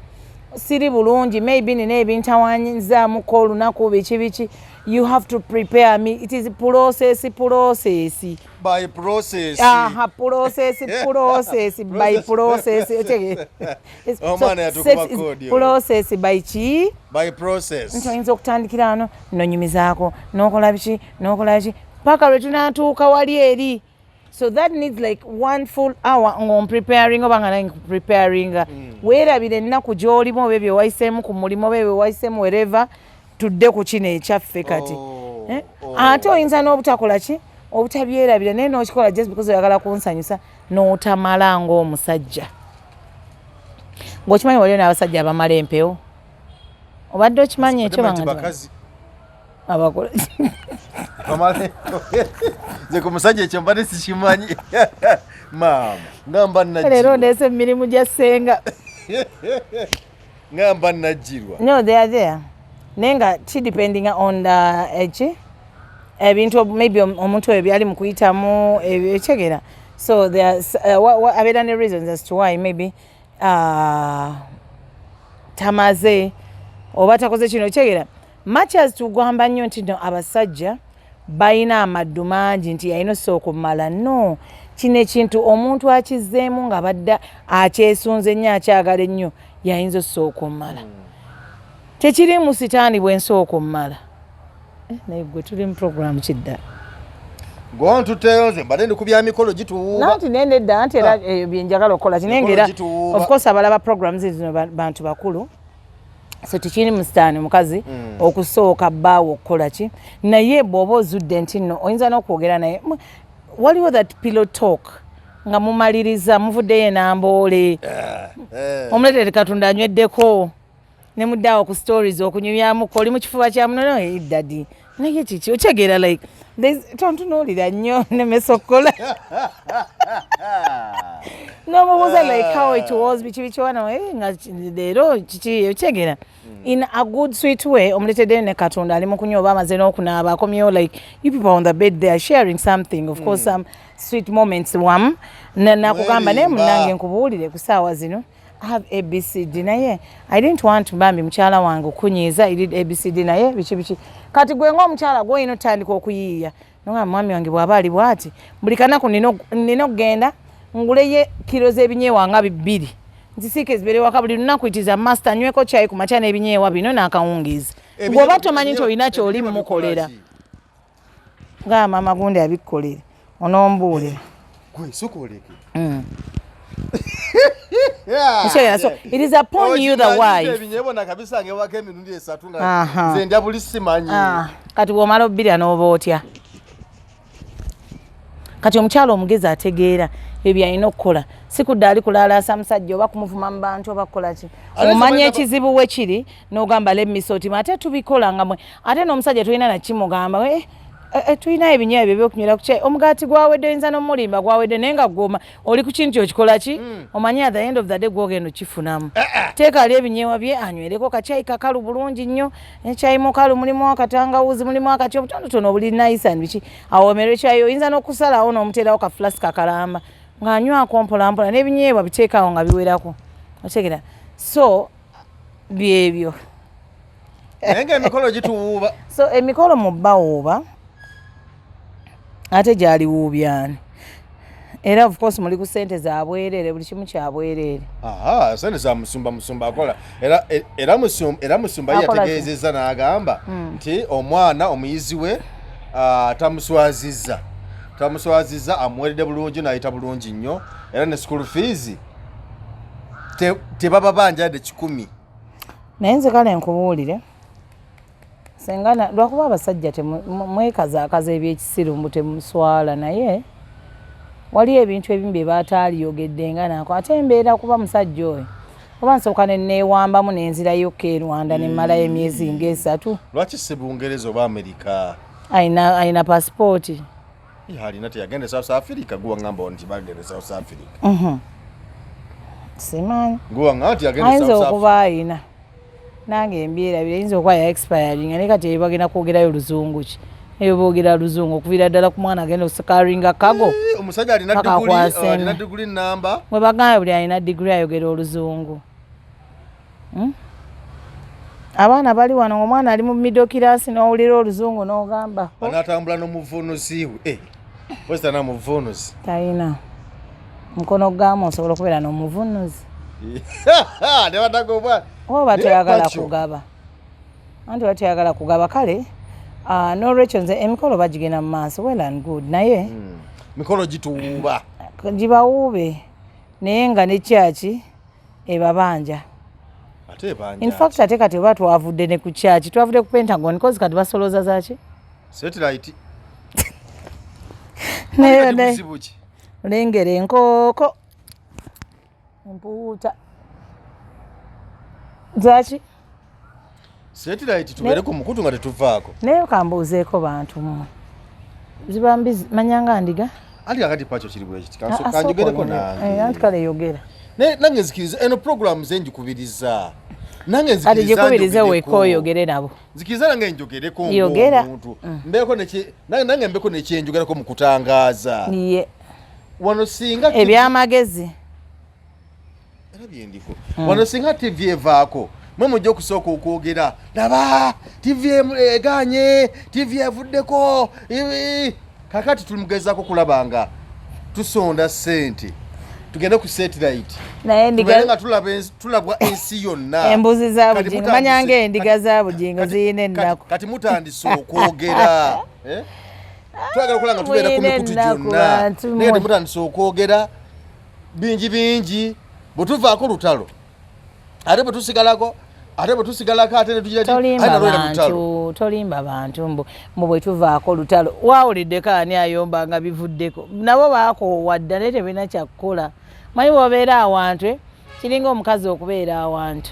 siri bulungi, maybe nina ebintawanyizaamuko olunaku, biki biki, you have to prepare me. It is process, process. By process. Aha, process, process by process. Otegeera? Omwana yatukuba Sex is code oyo. process by ki? By process. Nti oyinza okutandikira wano, nonyumizaako, nokola biki, nokola biki, paka lwe tunatuuka wali eri. So that needs like one full hour ng'ompreparing oba nga nange nkupreparinga. Weerabira ennaku gy'olimu oba ebyo wayiseemu ku mulimu oba ebyo wayiseemu wherever, tudde ku kino ekyaffe kati. Oh, Eh? oh. Ate oyinza n'obutakola ki, obutabyerabira, naye n'okikola just because oyagala kunsanyusa, n'otamala ng'omusajja. Ng'okimanyi waliyo n'abasajja abamala empewo? Obadde okimanyi ekyo? Ate Banga bakazi abakola Bamala- nze ku musajja ekyo mbadde sikimanyi, maama, ngamba leero najjirwa. ndeese emirimu gya ssenga. Ngamba najjirwa. No, they are there, naye nga kidepending on the eki ebintu maybe omuntu oyo byali mu kuyitamu, ekyegera. So there are abeera ne reasons as to why maybe tamaze oba takoze kino, kyegera. Much as tugamba nnyo nti no abasajja balina amaddu mangi nti yalina osooka omumala, no kino ekintu omuntu akizzeemu nga badde akyesunze nnyo, akyagala ennyo, yayinza osooka omumala. Tekiri mu sitaani bwensooka omumala. Eh, naye gwe tuli mu program kidda. Gwontutteyo, nze mbadde ndi ku bya mikolo gituwuuba. Nanti naye nedda, anti era ebyo byenjagala okukola kinenge era Mikolo gituwuuba. Of course abalaba programs zino bantu bakulu, so tekiri mu sitaani omukazi okusooka bbaawe okukola ki. Naye bw'oba ozudde nti nno oyinza n'okwogera naye, waliwo that pillow talk nga mumaliriza muvuddeyo enamboole, omuletere Katonda anyweddeko ne muddaawo ku stories okunyumyamuko, oli mu kifuba kya munono, "Hey, daddy, naye kiki?" Okyegeera, like tontunuulira nnyo nemesa okukola, n'omubuuza like how it was, biki biki, wana nga leero kiki, okyegeera, in a good sweet way. Omuleeteddeyo ne Katonda ali mu kunywa oba amaze n'okunaaba akomyewo, like you people on the bed they are sharing something, of course some sweet moments wamu. Nakugamba naye Mwerimba. munange nkubuulire, ku saawa zino I have ABCD, naye I didn't want bambi mukyala wange okunyiiza. I did ABCD, naye biki biki. Kati gwe ng'omukyala gwolina otandika okuyiiya nogamba, mwami wange bw'aba ali bw'ati, buli kanaku nina okugenda nguleye kiro z'ebinyeewa nga 2, nzisiike zibeere waka buli lunaku. It is a must anyweko kyayi ku makya n'ebinyeewa bino n'akawungeezi. Bw'oba tomanyi nti olina kyoli mumukolera, nga maama gundi abikkolere, onombuulira. Gwe sooka oleke. Ekitegeera, so it is upon you the wife. Ebinyeebwa nakabisanga ewaka emirundi 3 nga nze ndya buli simanyi. Ah, kati bw'omala obbirya n'oba otya? Kati omukyala omugezi ategeera ebyo byalina okukola, si kudda ali kulaalaasa musajja oba kumuvuma mu bantu oba kukola ki. Ate Omanya ekizibu we kiri n'ogamba lemisotima, ate tubikola nga mwe, ate n'omusajja tulina nakimugamba, eh, eh, eh, tulinayo ebinyeebwa ebyo ebyokunywera ku kyayi, omugaati gwawedde, oyinza n'omulimba gwawedde, naye nga gwoma oli ku kintu okikola ki, omanyi at the end of the day gwogenda okifunamu. Teeka ali ebinyeebwa bye anywereko kakyayi kakalu bulungi nnyo, ekyayi mukalu, mulimu akatangawuzi, mulimu akati obutonotono obuli nice and biki, awomerwe kyayi. Oyinza n'okusalawo n'omuteerawo ka flask akalamba ng'anywako mpolampola, n'ebinyeebwa biteekaawo nga biwerako, otegera. So byebyo. Naye nga emikolo gituwuuba. So emikolo mu bbawuuba ate gyaliwuubyani, era of course muli ku ssente za bwereere, buli kimu kya bwereere. Aha, sente za musumba. Musumba akola era era musumba, era musumba ye Akola ki? yategeezezza n'agamba nti omwana omuyizi we, ah, tamuswazizza, tamuswazizza, amuweredde bulungi n'ayita bulungi nnyo, era ne school fees tebaba banjadde 100. Naye nze kale nkubuulire senga lwakuba abasajja mwekazaakaza ebyekisiru mbu temuswala, naye waliyo ebintu ebimu bye bataaliyogedde nga nako. Ate embeera kuba musajja oyo oba nsooka ne neewambamu nenzirayokko e Rwanda ne mmalayo emyezi ng'esatu. Lwaki si Bungereza oba Amerika? Ayina pasipooti. Ye alina, teyagenda e South Africa? Guwaŋŋamba nti bagenda e South Africa. Simanyi. Guwaŋŋamba nti yagenda e Ayinza South Africa. okuba ayina, nange embyerabira, eyinza okuba ya expiring, naye kati bagenda kwogerayo luzungu ki? Eyo boogera luzungu okuviira ddala ku mwana agenda osikaringa kago. Omusajja alina Paka diguli, akwase alina eno. diguli namba. Mwe bagambye buli alina digiri ayogera oluzungu. Abaana bali wano, omwana ali mu middle class n'owulira oluzungu n'ogamba, "Oh, Anaatambula n'omuvunuzi we. Eh, wesita namuvunuzi. Talina mukono gaamu osobola okubeera n'omuvunuzi. Nebatagobwa. Oba Naye toyagala Pacho. kugaba, anti oba toyagala kugaba. Kale n'olwekyo nze emikolo bagigenda mu maaso, well and good, naye Mikolo gituwuuba. Gibawuube, naye nga ne kyaki ebabanja. Ate ebanja. In fact, ate kati oba twavudde ne ku kyaki, twavudde ku Pentagon, cause kati basolooza zaki. Satellite. Naye Kati naye buzibu ki? Lengera enkooko empuuta zaki. Satellite, tubeere ku mukutu nga tetuvaako. Naye kambuuzeeko bantu mmwe, ziba mbizi manyanga ndiga. Anti kakati Pacho kiri bwe kiti. Ah, ah, Kanjogereko sooka oyogere. nange. Anti kale yogera. Nange nzikiriza eno program ze njikubiriza, nange Kati nzikiriza gikubirize njogereko. wekka oyogere nabo. Nzikiriza nange njogereko Yogera. ng'omuntu, mbeeko nange mbeeko nekyenjogerako mu kutangaaza Ye wano singa ebyamagezi. Era byendiko wano, singa TV evaako, mwe mujja okusooka okwogera, laba TV eganye, TV evuddeko. Kakati tuli mugezaako kulaba nga tusonda ssente tugende ku satellite, Naye tubeere endiga nga tulabwa ensi yonna. Embuzi za Kati Bugingo, manyanga endiga za Bugingo ziyina ennaku. Kati mutandise okwogera, eh? Twagala okulaba nga tubeera ku Muyina mikutu ennaku, gyonna, bantu naye mmwe. kati mutandise okwogera bingi bingi. Bwe tuvaako lutalo, ate bwe tusigalako, ate bwe tusigalako, ate netugira ki? Ate Tolimba nalwo era lutalo. bantu, tolimba bantu mbu bwe tuvaako lutalo. Waawuliddeko ani ayomba nga bivuddeko? Nabo baakoowa dda, naye tebirina kyakukola. Manyi bw'obeera awantu, kiringa omukazi okubeera awantu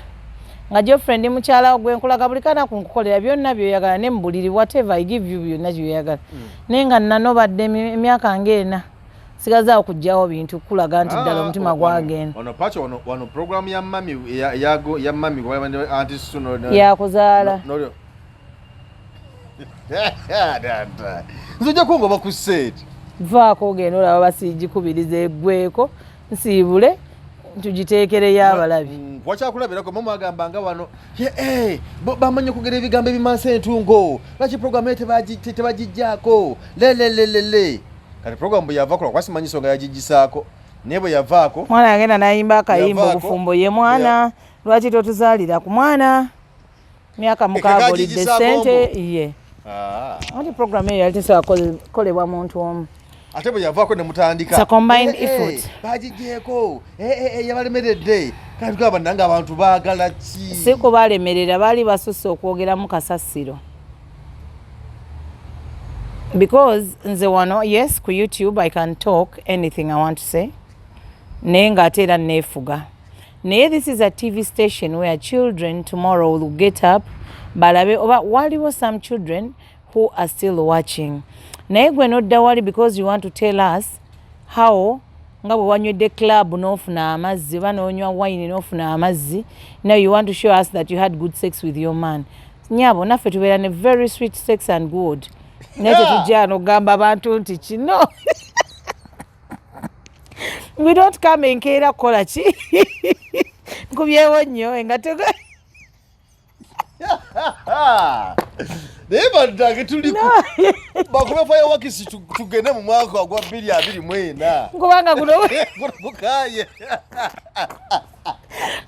nga Geoffrey ndi mukyala gwe nkulaga buli kanaku, nkukolera byonna byoyagala ne mu buliri, whatever I give you, byonna byoyagala, naye nga nanobadde emyaka ng'ena, sigazaawo kugjawo bintu kulaga nti ddala Ah, omutima gwagenda. Ono Pacho, wano program ya mami ya mami anti suno Yakuzaala. Nolyo nze ojja kungoba ku set. Vaako ogenda olaba basiigikubiriza eggweko, nsiibule tugiteekereyo abalabi. Wakyakulabirako mama agamba nga wano ye, bamanyi okugera ebigambo ebimansa entungo, lwaki program eyo tebagijjaako lelelelele? Kati program bwe yava kola kwasimanyi nsonga yagigisaako, naye bwe yavaako Mwana yagenda nayimba akayimba. Yavaako. Obufumbo ye mwana, lwaki totuzaalira ku mwana? Myaka 6 olidde Ekagigisaako sente mbu. ye. Ah. Anti program eyo yali tesobola kukolebwa muntu omu. Ate bwe yavaako ne mutandika It's a combined effort. Bagigyeko, yabalemeredde. Kati tugamba nange abantu baagala ki? Si kubalemerera, baali basusse okwogeramu kasasiro, because nze wano, yes, ku YouTube I can talk anything I want to say, naye ng'ate era neefuga. Naye this is a TV station where children tomorrow will get up balabe, oba waliwo some children who are still watching. Naye gwe nodda wali because you want to tell us how nga bwe wanywedde club n'ofuna amazzi, oba n'onywa wine n'ofuna amazzi. Now you want to show us that you had good sex with your man. Nyabo, naffe tubeera ne very sweet sex and good, naye tetujja nogamba abantu nti kino. We don't come enkeera kukola ki, nkubyewo nnyo engatego. Naye bannange, tuli bakube fireworks, tugende mu mwaka ogwa 2024. Kubanga guno Guno gukaye.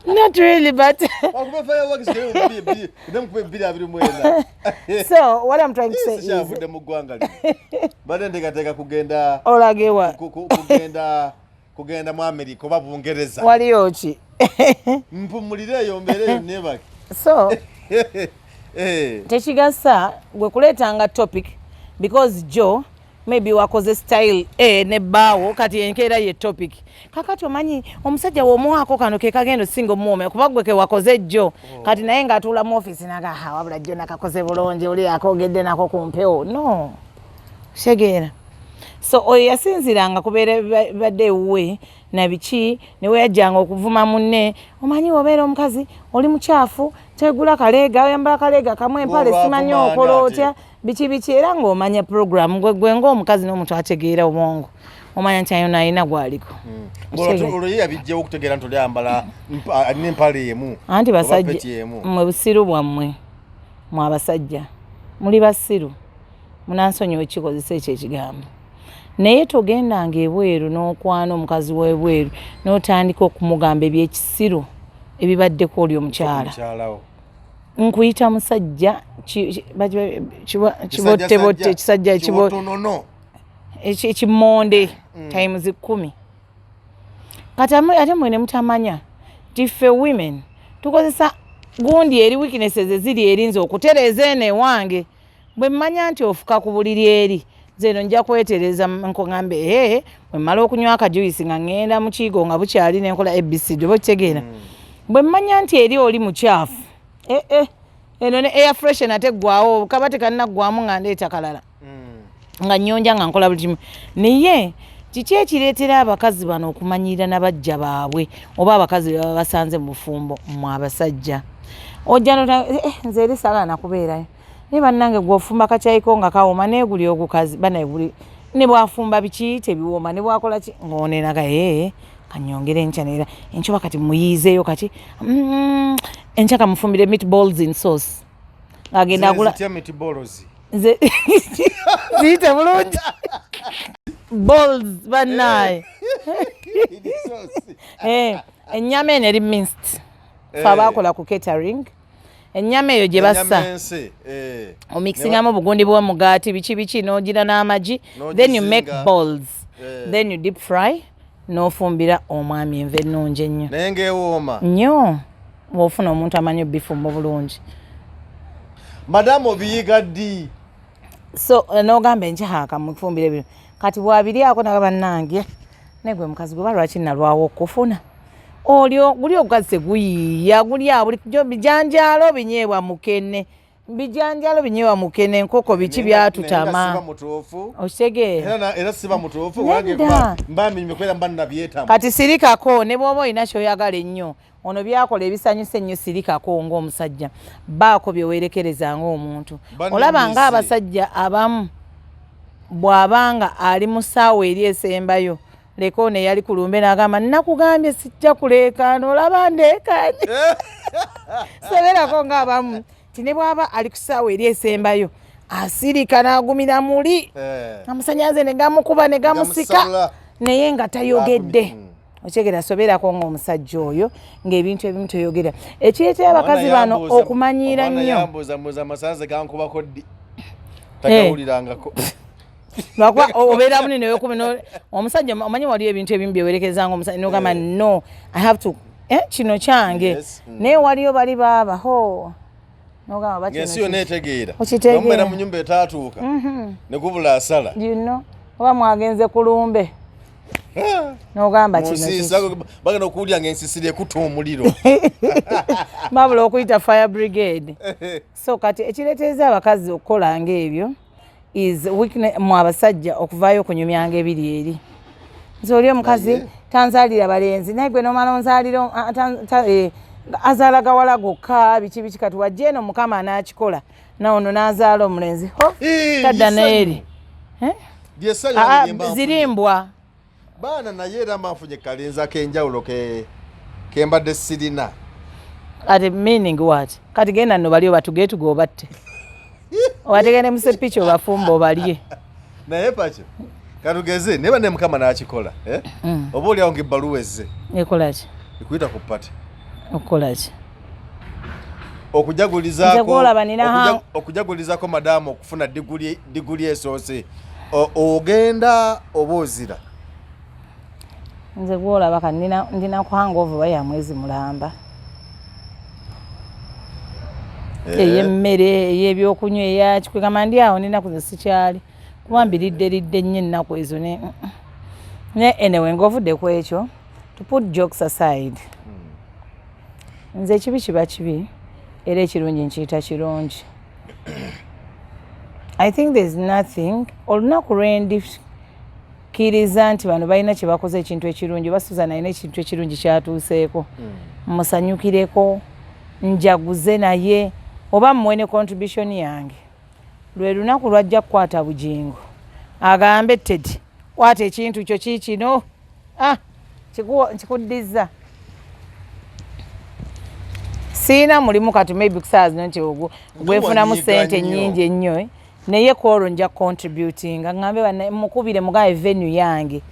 Not really, but Bakube fireworks, tugende mu tugende mu 2024. So what I'm trying to say is Sikyavudde mu ggwanga lino, badde nteekateeka kugenda Olagewa? kugenda mu Amerika oba Bungereza. Waliyo ki? Mpumulireeyo, mbeereyo, nebake. So Eh. tekigasa gwe kuleetanga topic because jo maybe wakoze style a nebbaawo, kati enkeera ye topic. Kakati omanyi omusajja womuwaako kano ke kagenda osinga omuwoomera kuba gwe kewakoze jjo. Kati naye ng'atuula mu ofiisi naga, "Ha, wabula jjo nakakoze bulungi, oli akoogedde nako ku mpewo." No, kitegeera. So oyo yasinziranga kubeera badde ewuwe na biki, ne weyajjanga okuvuma munne, omanyi obeera omukazi oli mukyafu, tegula kaleega, oyambala kaleega kamu, empale simanyi okola otya, biki biki. Era ng'omanya program gwe gwe ng'omukazi n'omuntu ategeera obwongo, omanya nti ayo nalina gwaliko. Olwo ye yabijjawo okutegeera nti oli ayambala alina empale emu? Anti basajja mwe busiru bwammwe, mwe abasajja muli basiru, munansonyiwa ekikozesa ekyo ekigambo, naye togendanga ebweru n'okwana omukazi w'ebweru n'otandika okumugamba ebyekisiru ebibaddeko oli omukyala. Nkuyita musajja kibottebotte, ekisajja ekimonde times 10. Kati ate mwe ne mutamanya nti ffe women tukozesa gundi eri weaknesses eziri eri nze okutereeza eno ewange. Bwe mmanya nti ofuka ku buliri eri, nze eno nja kwetereza, nkugambe ee bwe mmala okunywa akajuice nga ŋŋenda mu kiigo nga bukyali nenkola ABCD, oba okitegeera. Bwe mmanya nti eri oli mukyafu, ee eno ne air freshener ate ggwawo kaba tekannaggwamu nga ndeeta kalala nga nnyonja nga nkola buli kimu. Naye kiki ekireetera abakazi bano okumanyirira nabajja baabwe oba abakazi be baba basanze mu bufumbo? Mmwe abasajja ojja nota nze eri saagala nakubeerayo, naye bannange gwe ofumba kakyayiko nga kawoma, naye guli ogukazi banaye guli ne bwafumba biki tebiwooma, ne bwakola ki ng'onenaga ee kanyongere enkya neera enkyoba kati muyiizeeyo kati enkya kamufumbire meatballs in sauce ng'agenda agula. Nze ziyite bulungi balls bannaye. Ennyama eno eri minced, fe abakola ku catering, ennyama eyo gye bassa omixingamu obugundi bw'omugaati biki biki n'ogira n'amagi, then you make balls, then you deep fry n'ofumbira omwami enva ennungi ennyo. Naye ng'ewooma. Nnyo bw'ofuna omuntu amanyi obifumba obulungi. Madamu, obiyiga ddi? So n'ogamba enkyahaaka mufumbire bino, kati bwabiryako naga bannange naye gwe mukazi gwe balwaki nalwawo okufuna olyo guli ogukazi teguyiiya guli awo bulijjo bijanjaalo binyeebwa mukene, bijanjaalo binyeebwa mukene, enkoko biki byatutama, okitegeera? Era siba mutuufu mba mirime kubeera mba nabyetamu. Kati sirikako ne bw'oba olina kyoyagala ennyo, ono byakola ebisanyusa ennyo, sirikako ng'omusajja, baako bye weerekereza ng'omuntu. Olaba ng'abasajja abamu bw'abanga ali mu ssaawa eri esembayo, leka ono eyali ku lumbe n'agamba nakugambye sijja kuleekaana, olaba ndeekaanye. Soberako ng'abamu ti ne bw'aba ali ku ssaawa eri esembayo asirika n'agumira muli amasanyalaze ne gamukuba ne gamusika naye nga tayogedde. Okyegera, soberako ng'omusajja oyo ng'ebintu ebimu toyogera, ekireetera abakazi bano okumanyiira nnyo. Yambuuza amasanze gankubako ddi, tagawulirangako. Lwakuba obeera munene wekumi omusajja omanyi waliyo ebintu ebimu byewerekeza nga omusajja nogamba no, I have to, kino kyange. Naye waliyo bali baaba ho nogamba ba kino Ng'ensi yonna etegeera. Okitegeera. Nomubeera mu nyumba etaatuuka ne gubula asala. You know, oba mwagenze ku lumbe nogamba kino Munsiisa bagenda okuwulira ng'ensisira ekuta omuliro. Babula okuyita fire brigade. So kati ekireetereza abakazi okukola ng'ebyo is weakness mu abasajja okuvaayo okunyumyanga ebiri eri nze oli omukazi tanzaalira balenzi, naye gwe nomala onzaalira azaala gawala gokka biki biki. Kati wajja eno mukama anaakikola naono n'azaala omulenzi ho tadda neeri. Eh? Lyessanyu Ah, lye mba nfunye. Zirimbwa. Baana, naye era mba nfunye kalenzi ak'enjawulo ke kembadde sirina. Ati meaning what? Kati genda nno bali obatugeetuge obatte obategende musepiki obafumba obalye. Naye pakyo katugeze naye banne mukama n'akikola, eh? Oba oliawo ngaebbaluwa ezze. Ekolaki? Ekuyita ku party. Okukolaki? Okujagulizaako. Nze gw'olaba nina Okujagulizaako madamu okufuna diguli esoose. Ogenda oba ozira? Nze gwolaba ka ndina kuhanga ova ya mwezi mulamba. Ey'emmere, ey'ebyokunywa, eyakikwegamba ndi awo ninaku ze sikyali kuba mbiridde lidde nnyo ennaku ezo ne ne anyway, ng'ovudde ku ekyo, to put jokes aside, nze ekibi kiba kibi era ekirungi nkiyita kirungi. I think there's nothing olunaku lwendi Nkukkiriza nti bano balina kye bakoze ekintu ekirungi, oba Susan alina ekintu ekirungi kyatuuseeko, musanyukireko, njaguze naye oba mmuwe ne contribution yange. Lwe lunaku lwajja kukwata Bugingo agambe, "Teddy, kwata ekintu kyo kiikino, ah, nkikuddizza." Siina mulimu kati, maybe kusaawa zino nti ogwo gwefunamu Wanyiiga sente nnyo. nnyingi ennyo, eh. Naye kwolwo nja contributinga, ngambe mukubire mugabe venue yange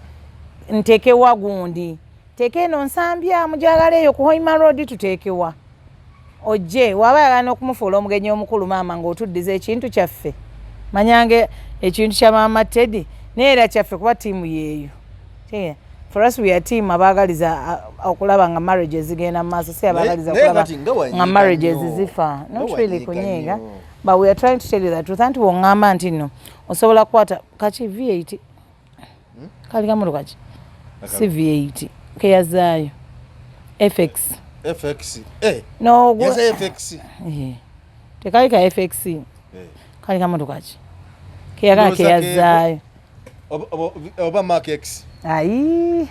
ntekewa gundi, teeka eno Nsambya, mujagala eyo ku Hoima Road, tuteekewa ojje. Waba yagala n'okumufuula omugenyi omukulu, maama ng'otuddiza ekintu kyaffe, manyange ekintu kya maama Teddy, naye era kyaffe kuba ttiimu yeeyo. Tegeera? For us, we are team abaagaliza okulaba nga marriages zigenda mu maaso, si abaagaliza Naye okulaba kati nga wanyiiga nga marriages nnyo. zifa. Not Nga really wanyiiga kunyiiga, nnyo. but we are trying to tell you the truth. Anti bw'oŋŋamba nti nno osobola kukwata kaki V8, kali kamotoka ki? Si V8 keyazaayo, FX. FX, eh. No. Yaza FX. Eh. Tekali ka FX. Kali kamotoka ki keyagala? Ndowooza Keyazaayo. Oba Mark X. Ayi,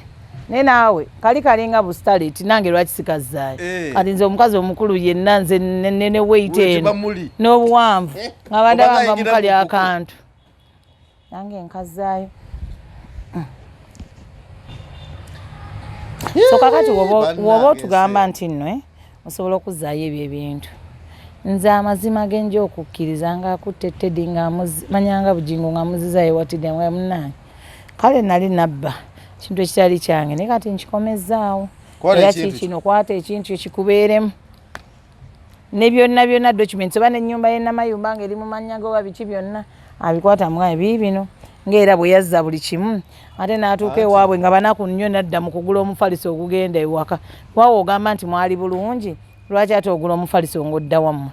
naye naawe kali kalinga bu Starlet, nange lwaki sikazaayo? Eh. Kati nze omukazi omukulu yenna nze ne weight Weight eno bamuli. n'obuwanvu Eh, nga bandaba oba nva ngayingira mukali mu buku. akantu nange nkazaayo. So kakati Bannange woba otugamba nse. nti nno osobola okuzzaayo ebyo ebintu, nze amazima genja okukkiriza ngaakutte Teddy, manyanga Bugingo ng'amuzizayo watidde nga munnange. Kale nali nabba kintu ekitali kyange, naye kati nkikomezaawo. Kwata Era ekintu. kikino, kwata ekintu ekikubeeremu ne byonna byonna documents, oba n'ennyumba y'enamayumba ng'eri mu mannya ge oba biki byonna abikwata mugabe biibino, ng'era bwe yazza buli kimu ate n'atuuka ewaabwe nga banaku nnyo, nadda mu kugula omufaliso ogugenda ewaka. Kwawe ogamba nti mwali bulungi, lwaki ate ogula omufaliso ng'odda wammwe?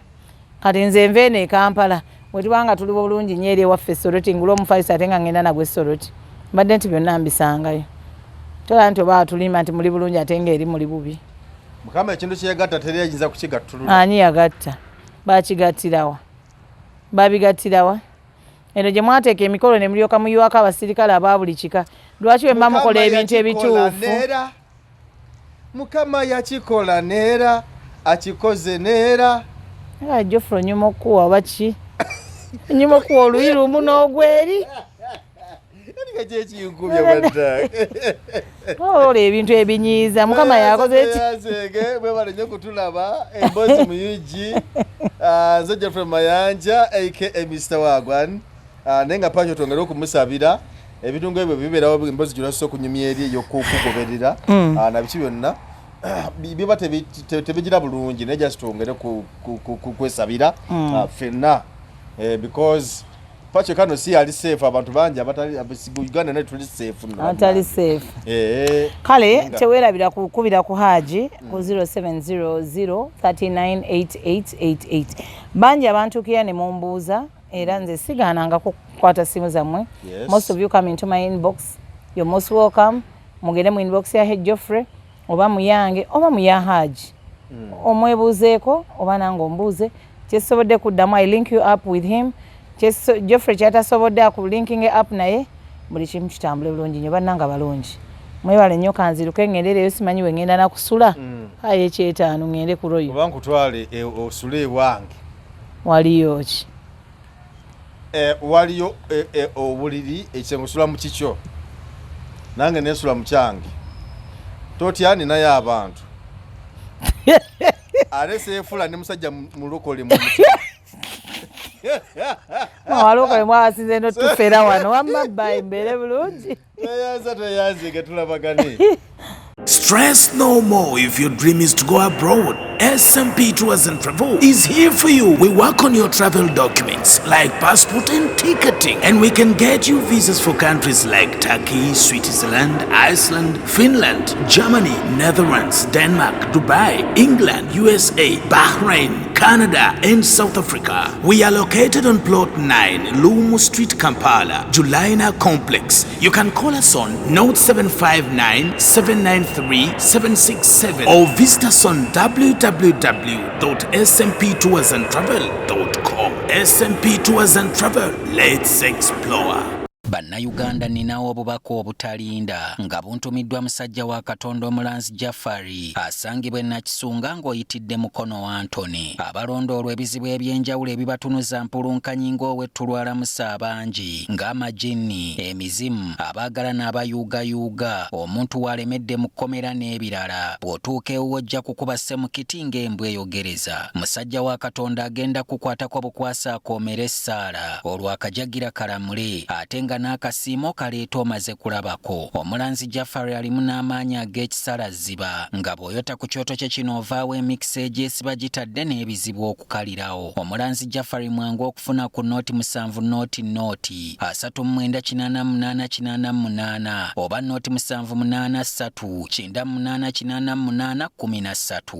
Kati nze nva eno e Kampala, bwe tuba nga tuli bulungi nnyo eri ewaffe Soroti, ngula omufaliso ate nga ngenda nagwe Soroti, mbadde nti byonna mbisangayo. Tolaba nti oba atulimba nti muli bulungi ate ng'eri muli bubi? Mukama ekintu kyeyagatta teri ayinza kukigattulula. Ani yagatta? Bakigattirawa? Babigattirawa? Eno gye mwateeka emikolo ne mulyoka muyiwako abasirikale aba buli kika. Lwaki bwe mba mukola Mukama ebintu yakikola ebituufu? neera, Mukama yakikola neera, akikoze neera. Nga Jofro nyuma okukuwa oba ki, nyuma okuwa oluyi lumu n'ogweri. Erika kyekinkubye badda. Ola ebintu ebinyiiza, Mukama yakoze ki? Yazege, mwebale nnyo kutulaba emboozi mu UG. Ah, nze Jeffrey Mayanja aka Mr Wagwan. Ah, naye nga Pacho twongere okumusabira. Ebintu ngaebyo bibeerawo, emboozi gyolwasoose okunyumya eri ey'okugoberera na biki byonna biba tebigira bulungi, naye just twongere kwesabira ffenna. Eh, because Pacho kano si ali safe, abantu bangi abatali Uganda naye tuli safe nno. Atali safe. Eh, Kale teweerabira kukubira ku Haji ku 0700398888. Bangi abantuukira ne mumbuuza, era nze sigaananga kukwata simu zammwe. Most of you come into my inbox, you're most welcome. Mugende mu inbox ya Geoffrey oba mu yange oba mu ya Haji, omwebuuzeeko oba nange ombuuze kyesobodde kuddamu. I link you up with him. Geoffrey kyatasobodde akulinking up, naye buli kimu kitambule bulungi nnyo. Bannanga balungi, mwebale nnyo. Kanziruke ŋŋendereyo, simanyi we ŋŋenda nakusula. Aye ekyetaano ŋŋende ku Royal. Oba nkutwale osule ewange. Waliyo ki? Waliyo obuliri, ekisenge, osula mu kikyo nange nensula mu kyange. Totya, ninayo abantu, ate seefula ne musajja mulokole mu mutima. Walokole mwabasinze notufera wano. Wamma bbayi, mbeere bulungi. Tweyanza, tweyanzige, tulabagane. Stress no more if your dream is to go abroad. SMP Tours and Travel is here for you. We work on your travel documents like passport and ticketing, and we can get you visas for countries like Turkey, Switzerland, Iceland, Finland, Germany, Netherlands, Denmark, Dubai, England, USA, Bahrain, Canada, and South Africa. We are located on Plot 9, Lumu Street, Kampala, Julina Complex. You can call us on Note 759 793 767 or visit us on www.smptoursandtravel.com. SMP Tours and Travel, let's explore. Bannayuganda, nninawo obubaka obutalinda nga buntumiddwa musajja wa Katonda omulanzi Jafari asangibwa e Nakisunga ng'oyitidde Mukono wa Antony. Abalonda olw'ebizibu eby'enjawulo ebibatunuza mpulunkanyi ng'ow'ettulwalamusa abangi ng'amajinni, emizimu, abaagala n'abayuugayuuga, omuntu w'alemedde mu kkomera n'ebirala. Bw'otuuka ewuwo ojja kukuba ssemukiti ng'embwa eyogereza. Musajja wa Katonda agenda kukwatako bukwasa akoomere essaala, olwo akajagira kalamule, ate nga n'akasiimo kaleeta omaze kulabako. Omulanzi Jafari alimu n'amaanyi ag'ekisala zziba, nga bw'oyota ku kyoto kye kino ovaawo emikisa egyesiba gitadde n'ebizibu okukalirawo. Omulanzi Jafari mwangu okufuna ku 07 0 0 39 88 88 oba 0 7 8 3 98 88 13.